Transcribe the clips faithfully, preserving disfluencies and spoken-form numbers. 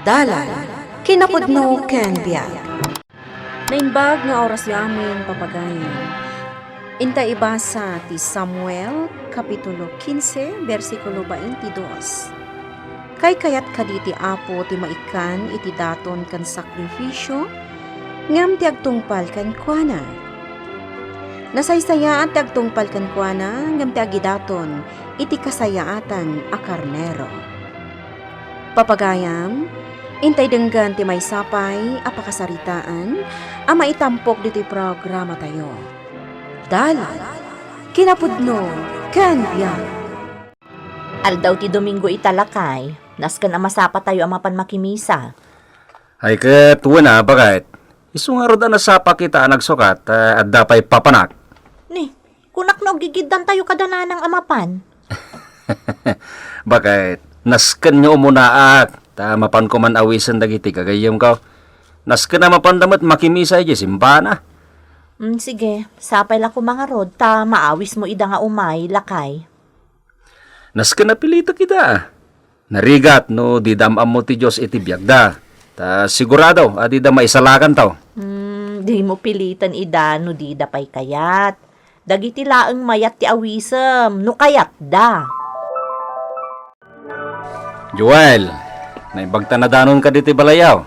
Dalan, kinapudno ken biag. Naimbag nga orasyo amin, papagayan. Inta ibasa ti Samuel, Kapitulo quince, bersikulo twenty-dos. Kaykayat kadi ti Apo ti maikkan iti daton ken sakrifisio, ngem ti agtungpal kenkuana. Nasaysayaat ti agtungpal kenkuana, ngem ti agidaton iti kasayaatan a karnero. Papagayam, intay denggen ti maysa pay a pakasaritaan a maitampok ditoy programatayo. Dalan, kinapudno, ken biag. Aldaw ti Domingo ita, lakay, nasken a masapatayo a mapan makimisa. Ay ket wen a, baket. Isu ngarud a nasapa kita a nagsukat, eh, adda pay papanak. Ni, kunak no aggigiddantayo kada nanang a mapan. Baket, nasken nga umunaak, ta mapanko man awisen dagiti gagayyemko. Nasken a mapanda met makimisa idiay simbaan a. Mm, sige, sapay la koma ngarud, ta maawismo ida nga umay, lakay. Nasken a pilitek ida. Narigat no dida am-ammo ti Dios iti biagda. Ta sigurado a dida maisalakanto. Hmm, dimo piliten ida no dida pay kayat. Dagiti laeng mayat ti awisem no kayatda. Joel, naimbagta nadanon kadi ti balayaw.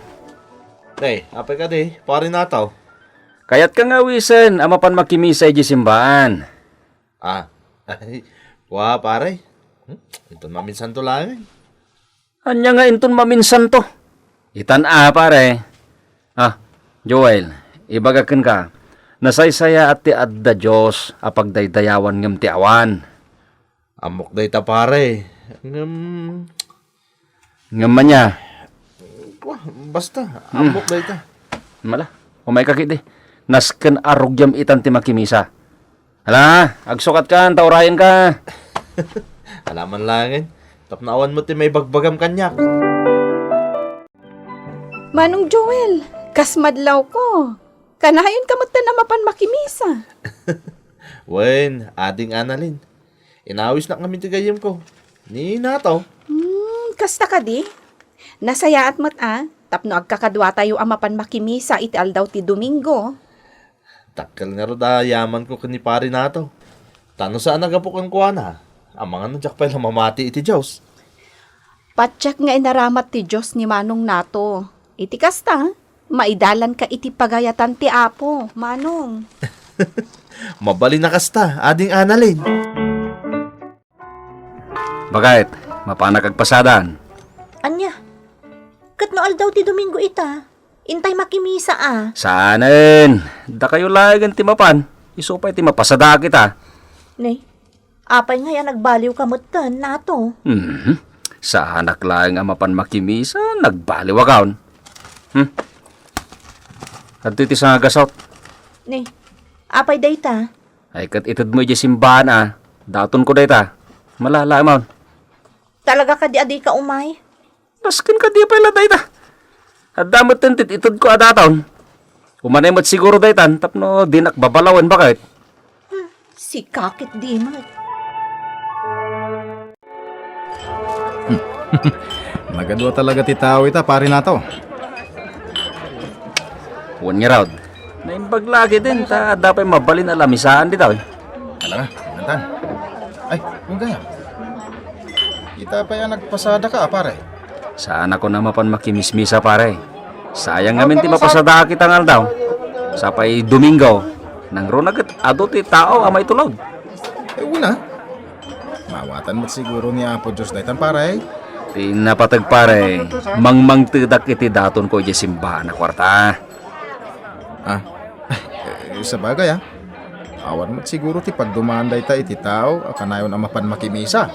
Te, apay kadi, pare nataw? Kayatka nga awisen a mapan makimisa idiay simbaan. Ah, wa, pare. Hmm? Inton maminsanto laeng. Ania nga inton maminsanto? Itan a, pare. Ah, Joel, ibaga kenka, nasaysayaat ti adda Dios a pagdaydayawan ngem ti awan. Ammok dayta, pare. Ngem, Ngem ania? Wa, basta, hmm, ammok dayta. Mala, umayka ketdi. Nasken a rugiam itan ti makimisa. Ala, agsukatkan, ta urayenka. Ala man laengen, tapno awan met ti maibagbagam kaniak. Manong Joel, kas madlawko. Kanayonka metten a mapan makimisa. Wen, Ading Annalyn. Inawisnak ngamin ti gayyemko. Ni nataw. Hmm, kasta kadi? Nasayaat met a, tapno agkakaduatayo a mapan makimisa iti aldaw ti Domingo. Dakkel ngarud a yamanko ken ni Pari Nato. Ta no saan a gapu kenkuana, amangan no diak pay la mamati iti Dios. Patiek nga inaramat ti Dios ni Manong Nato. Iti kasta, maidalanka iti pagayatan ti Apo, Manong. Mabalin a kasta, Ading Annalyn. Baket, mapanak agpasadaan. Ania? Ket no aldaw ti Domingo ita, intay makimisa a. Saanen, dakayo laengen ti mapan, isu pay ti mapasadaak ita. Ne, apay ngay a nagbaliwka metten, Nato? Mhm. Saanak laeng a mapan makimisa, nagbaliwakon. Hmm. Adtoy ti sangagasot. Ne, apay dayta? Ay, ket itedmo idiay simbaan a. Datonko dayta. Malalaemon. Talaga kadi a dika umay? Nasken kadi pay la dayta. Adda metten ti itedko a daton. Umanay met siguro daytan tapno dinak babalawen, baket. Hmm, sika ketdi met. Nagadua talaga ti tao ita, Pari Nato. Wen ngarud, naimbag la ketdin ta adda pay mabalin a lamisaan ditoy. Ala nga, intan. Ay, wen gayam. Ita pay a nagpasadaka, pare. Saanakon a mapan makimismisa, pare. Sayang ngamin ti mapasadaak ita nga aldaw. Sapay Domingo, nangruna ket adu ti tao a maitulod. Eh, wen a. Maawatan met siguro ni Apo Dios daytan, pare. Ti napateg, pare, mangmangtedak iti datonko idiay simbaan a kuarta. Ah, sabagay, ah. Awan met siguro ti pagdumaan dayta iti tao a kanayon a mapan makimisa.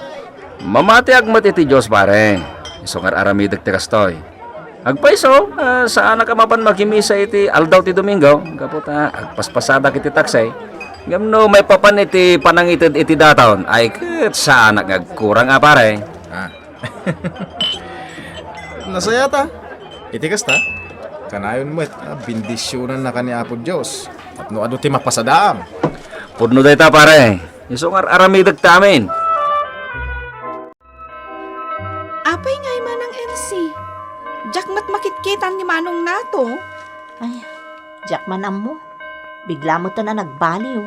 Mamatiak met iti Dios, pare. Isu nga ar-aramidek ti kastoy. Agpayso, ah, saanak a mapan makimisa iti aldaw ti Domingo, gapu ta agpaspasadak iti taksi. Ngem no maipapan iti panangited iti daton, ay ket saanak nga agkurang a, pare. Ah. Nasayaat a. Iti kasta, kanayon met a bendisionannaka ni Apo Dios tapno adu ti mapasadaam. Pudno dayta, pare. Isu nga ar-aramidek ti amin. Apay ngay, Manang Elsie? Diak Oh? Ay, diak man ammo. Bigla metten a nagbaliw.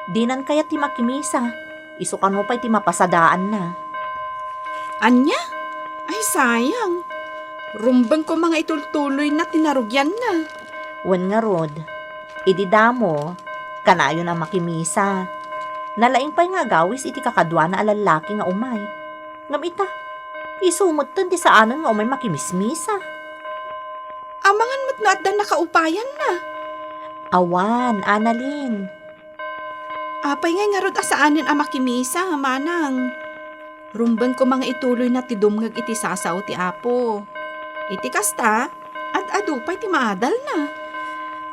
Dinan kayat ti makimisa. Isu kano pay ti mapasadaanna. Ania? Ay, sayang. Rumbeng koma nga itultuloyna ti narugianna. Wen ngarud, idi damo, kanayon a makimisa. Nalaing pay nga agawis iti kakaduana a lallaki nga umay. Ngem ita, isu metten ti saanen nga umay makimismisa. Amangan met no adda nakaupayanna. Awan, Annalyn. Apay ngay ngarud a saanen a makimisa, manang? Rumbeng koma nga ituloyna ti dumngeg iti sasao ti Apo. Iti kasta, ad-adu pay ti maadalna.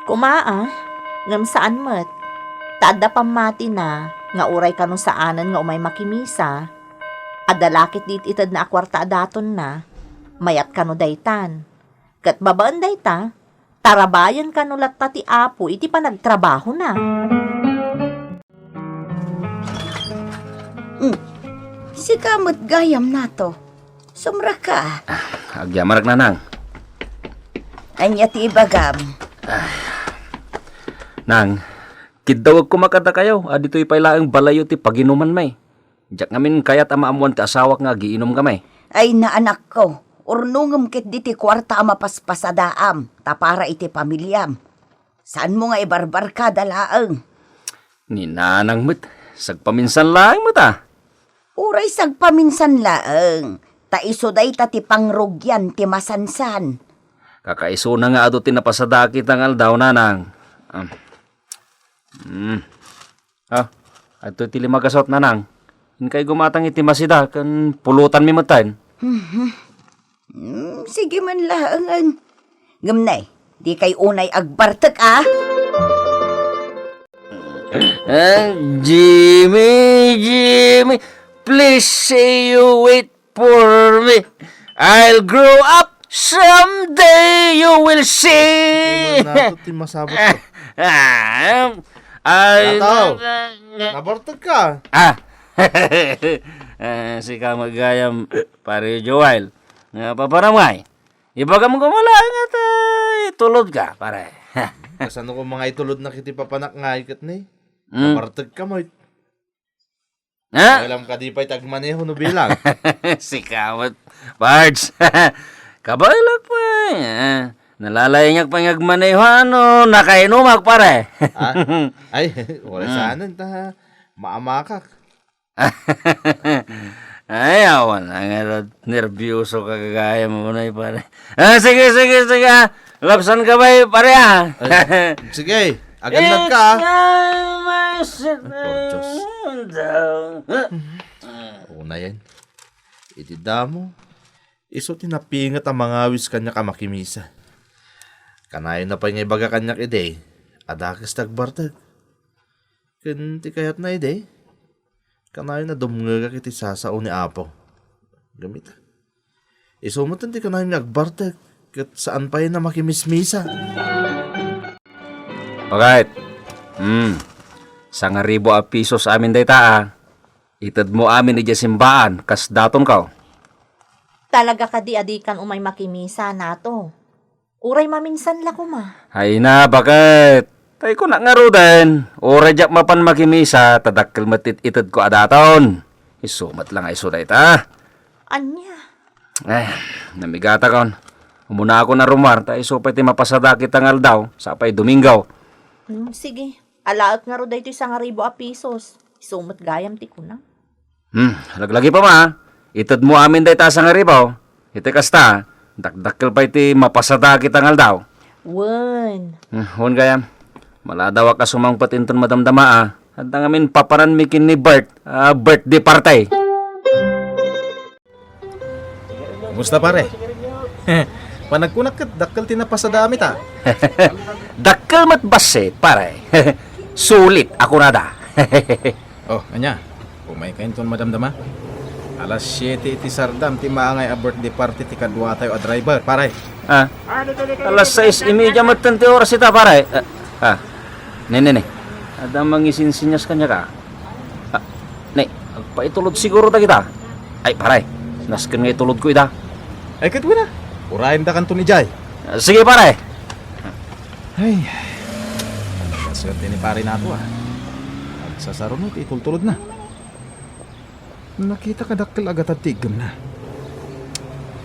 Koma a, ngem saan met. Ta adda pammatina nga uray kano saanen nga umay makimisa, adda la ket di it-itedna a kuarta a datonna, mayat kano daytan. Ket babaen dayta, tarabayen kano latta ti Apo iti panagtrabahona. Hmm. Sika met gayam nato. Sumrek ka. Agyamanak, Nanang. Ania ti ibagam? Nang, kiddawek koma kadakayo a ditoy pay laeng balayyo ti paginumanmi. Diak ngamin kayat a maammoan ti asawak nga agiinumkami. Ay, naanakko, urnongem ketdi ti kuarta a mapaspasadaam ta para iti pamiliam. Saanmo nga ibarbarkada laeng? Ni Nanang met, sagpaminsan laeng met a. Uray sagpaminsan laeng, ta isu dayta ti pangrugian ti masansan. Kakaisuna nga adu ti napasada a kita nga aldaw, Nanang. Ah. Hmm. Ah, adtoy ti lima gasut, Nanang. Inkay gumatang iti masida, ken pulotanmi metten. Mhm. Hmm, sige man laengen. Ngem ne, dikay unay agbartek, a? Ah, Jimmy, Jimmy, please say you wait for me. I'll grow up someday, you will see. Di man nato ti masabot ko. Ah, ay, Ataw, na, na, na. Nabartek ka. Ah. Ah, sika met gayam, pare Joel. Nga papanam ngay. Ibagam koma laeng nga ta itulod ka, pare. Kasano ko mga itulod na kiti papanak ngay ket ni? Mm. Nabartek ka mo. Ha? Alam ka di pa'y tagmaneho no bilang. Sika met, Pards. Kabaelak pay. Ah, nalalaingak pay nga agmaneho, ano, nakainumak, pare. Ah? Ay, wala Hmm. Saan ta maamakak. Ay, awan. Ang ano, nervyoso ka kagaya mo, Noy, pare. Ah, sige, sige, sige, ah. Lapsan ka ba, eh, pare, ah? Ay, sige, agannad ka, ah. It's my, my Ay, Diyos. Una yan. Iti damo, isu ti napinget a mangawis kaniak a makimisa. Kanayon na pay nga ibaga kaniak idi, a dakes ti agbartek. Ken ti kayatna idi, kanayon a dumngegak iti sasao ni Apo. Gamita. Isu met ti kanayon nga agbartek, ket saan pay a makimismisa. Bakit? Hmm. Sangaribu a pisos amin dayta, a. Itedmo amin idiay simbaan, kas datonko. Talaga kadi a dikan umay makimisa, nato? Uray maminsan la koma. Ay na, bakit? Tay kunak ngaruden, uray diak mapan makimisa, ta dakkel met it-, itedko a daton. Isu met la nga isu dayta. Ania? Eh, namigatakon. Umunaakon a rumar, ta isu pay ti mapasada kita nga aldaw, sapay Domingo. Hmm, sige. Alaek ngarud daytoy sangaribu a pisos. Isu met gayam ti kunam. Hmm, laglagipem, a. Itedmo amin dayta a sangaribu. Iti kasta, dakdakkel pay ti mapasada kita nga aldaw. Wen. Hmm, wen gayam. Maladawak a sumangpet inton madamdama, a. Adda ngamin papananmi ken ni Bert, a, birthday party. Kumusta, pare? Panagkunak ket dakkel ti napasadaam ita. Dakkel met bassit, pare. Sulit a kunada. Oh, ania? Umayka inton madamdama? Alas siete iti sardam ti maangay a birthday party ti kaduatayo a driver, pare. Ah, alas sais y media metten ti oras ita, pare. Ah, ah. Ne, ne, ne. Adda mangisinsinyas kaniak, a. Ah, ne, agpaitulod siguro dagita. Ay, pare, nasken nga itulodko ida. Ay, ket wen a. Urayendakanton idiay. Ah, sige, pare. Ay, kaswerte ni Pare Nato, a. Agsasaruno ti itultulodna. Nakita kadakkel a gatad ti iggemna.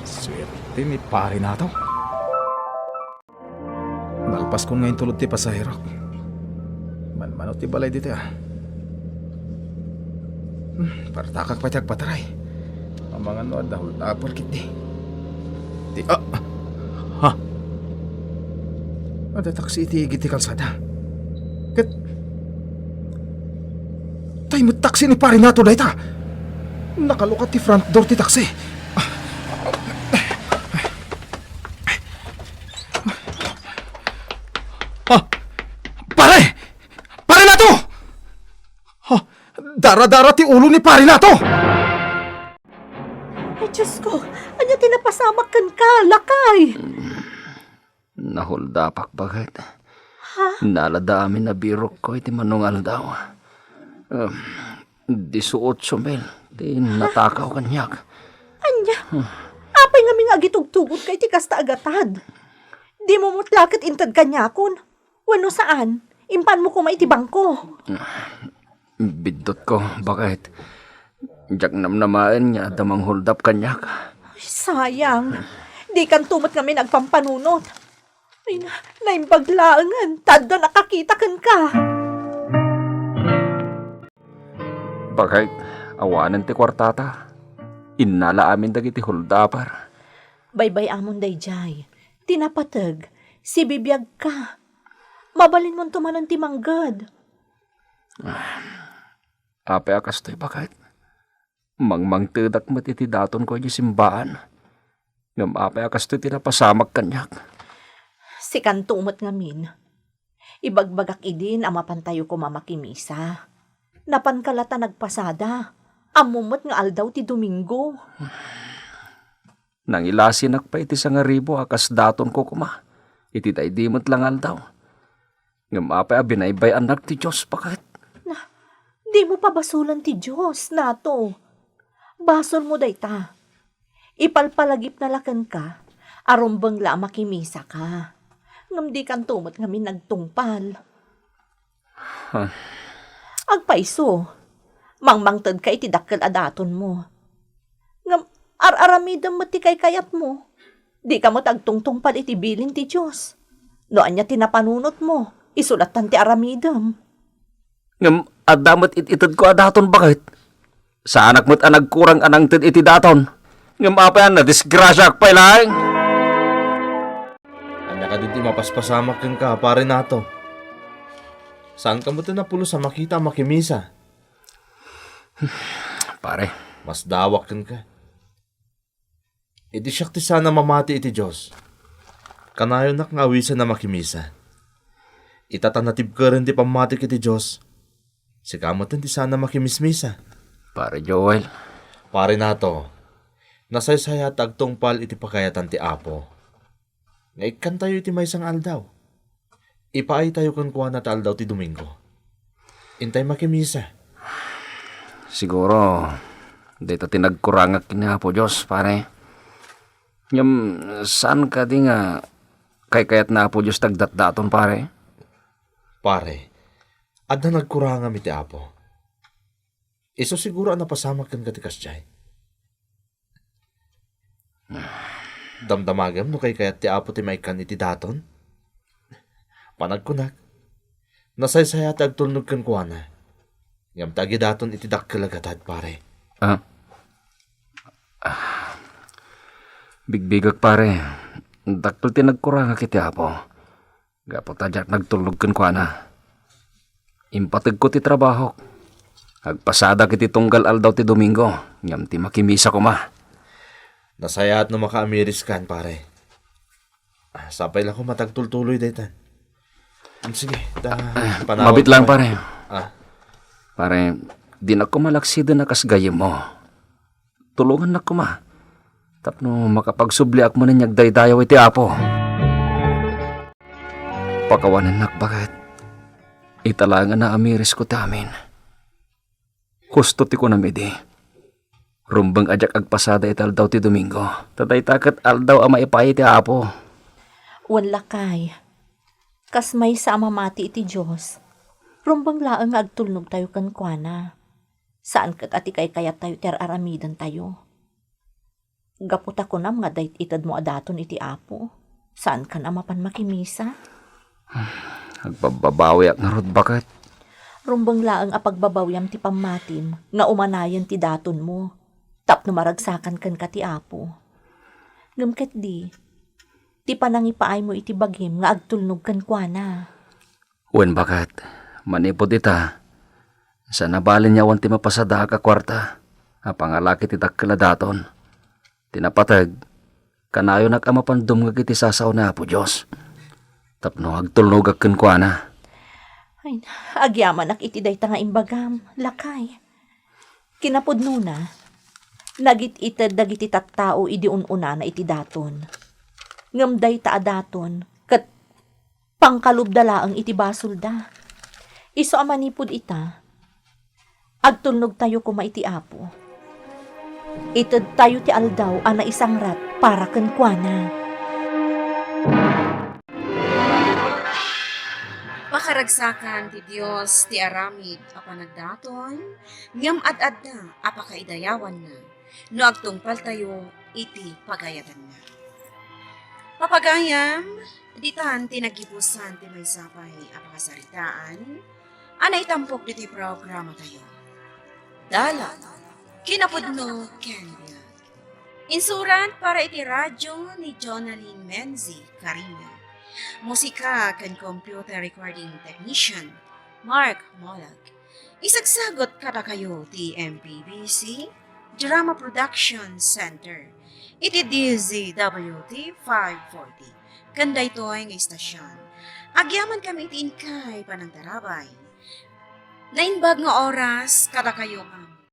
Swerte ni Pare Nato. Nalpaskon nga intulod ti pasaherok. Manmano ti balay dita, a. Hmm, partakak pay ti agpataray. Amangan no adda hold-upper ketdi. Ti, a, ha? Adda taksi iti igid ti kalsada. Ket, tay met taksi ni Pare Nato dayta. Nakalukat ti front door ti taksi. Ah, pare! Pare Nato! Ah, dara-dara ti ulo ni Pare Nato! Ay, Diyos ko! Ania ti napasamak kenka, lakay? Nahuldapak, baket. Ha? Nalada amin a birokko iti mano nga aldaw. Um, disiotso mil ti natakaw kaniak. Ania? Apay ngamin nga agitugtugodka iti kasta a gatad? Dimo met la ket inted kaniakon? Wenno saan, impanmo koma iti bangko. Biddutko, baket. Diak namnamaen nga adda manghuldap kaniak. Ay, sayang. Dikanto met ngamin agpampanunot. Ay, na, naimbag laengen, ta adda nakakita kenka. Baket, awanen ti kuartata. Innala amin dagiti huldapar. Baybay-amon daydiay. Ti napateg, sibibiagka. Mabalinmonto manen ti mangged. Apay a kastoy, baket? Mangmangtedak met iti datonko idiay simbaan. Ngem apay a kastoy ti napasamak kaniak? Sikanto met ngamin. Ibagbagak idin a mapantayo koma makimisa. Napanka la ta nagpasada. Ammom met nga aldaw ti Domingo. Nangilasinak pay iti sangaribu a kas datonko koma iti daydi met la nga aldaw. Ngem apay a binaybay-annak ti Dios, baket? Na, dimo pabasolen ti Dios, Nato. Basolmo dayta. Ipalpalagipna la kenka a rumbeng la a makimisaka. Ngem dikanto met ngamin nagtungpal. Huh. Agpayso, mangmangtedka iti dakkel a datonmo. Ngem ar-aramidem met ti kaykayatmo. Dika met agtungtungpal iti bilin ti Dios. No ania ti napanunotmo, isu lattan ti aramidem. Ngem adda met it-itedko a daton, baket? Saanak met a nagkurang a nangted iti daton. Ngem apay a nadisgrasiaak pay laeng? Ania kadi ti mapaspasamak kenka, Pare Nato? Saanka met a napulos a makita a makimisa? Pare. Masdawak kenka. Idi siak ti saan a mamati iti Dios, kanayonak nga awisen a makimisa. Ita ta natibkeren ti pammatik iti Dios, sika met ti saan a makimismisa. Pare Joel. Pare Nato, nasaysayaat a agtungpal iti pakayatan ti Apo nga ikkantayo iti maysa nga aldaw. Ipaaytayo kenkuana ta aldaw ti Domingo. Intay makimisa. Siguro, dayta ti nagkurangak ken ni Apo Dios, pare. Ngem, saan kadi nga kaykayat ni Apo Dios ti agdatdaton, pare? Pare, adda nagkurangam iti Apo. Isu siguro a napasamak kenka ti kasdiay. Damdamagem no kaykayat ti Apo ti maikkan iti daton? Panagkunak, nasaysayaat ti agtulnog kenkuana, ngem ti agidaton iti dakkel a gatad, pare. Ah. Ah. Bigbigak, pare. Dakkel ti nagkurangak iti Apo. Gapu ta diak nagtulnog kenkuana. Impategko ti trabahok. Agpasadak iti tunggal aldaw ti Domingo, ngem ti makimisa koma. Nasayaat no makaamiriskan, pare. Ah, sapay la koma ta agtultuloy daytan. Mm, sige, ta, ah, panawen mabit lang, pare. Ah. Pare, dinak koma laksiden a kas gayyemmo. Tulongannak koma tapno makapagsubliak manen nga agdaydayaw iti Apo. Pakawanennak, baket. Ita laeng a naamirisko ti amin. Husto ti kunam idi. Rumbeng a diak agpasada iti aldaw ti Domingo, ta dayta ket aldaw a maipaay ti Apo. Wen, lakay. Kas maysa a mamati iti Dios, rumbeng laeng nga agtulnogtayo kenkuana. Saan ket a ti kaykayattayo ti ar-aramidentayo. Gapu ta kunam nga dayta itedmo a daton iti Apo, saankan a mapan makimisa. Agbabbabawiak ngarud, baket. Rumbeng laeng a pagbabawiam ti pammatim nga umanayen ti datonmo tapno maragsakan kenka ti Apo. Ngem ketdi, ti panangipaaymo iti bagim nga agtulnog kenkuana. Wen, baket, manipud ita, saan a balin nga awan ti mapasadaak a kuarta a pangalaki ti dakkel a daton. Ti napateg, kanayonak a mapan dumngeg iti sao ni Apo Dios tapno agtulnogak kenkuana. Ay, agyamanak iti dayta nga imbagam, lakay. Kinapudnona, nagit-ited dagiti tattao idi un-unana iti daton. Ngem dayta a daton ket pangkalubda laeng iti basolda. Isu a manipud ita, agtulnogtayo koma iti Apo. Itedtayo ti aldaw a naisangrat para kenkuana. Pakaragsakan ti Dios ti aramid a panagdaton, ngem ad-adda a pakaidayawanna no agtungpaltayo iti pagayatanna. Papagayam, ditan ti naggibusan ti maysa pay a pakasaritaan a naitampok ditoy programatayo. Dalan, kinapudno ken biag. Insurat para iti radyo ni Jonalyn Menzi Carino. Musika ken computer recording technician, Mark Molag. Isagsagut kadakayo ti M P B C Drama Production Center iti D Z W T five forty. Ken daytoy nga istasyon, agyaman kami iti inkay panangtarabay. Naimbag nga oras kadakayo nga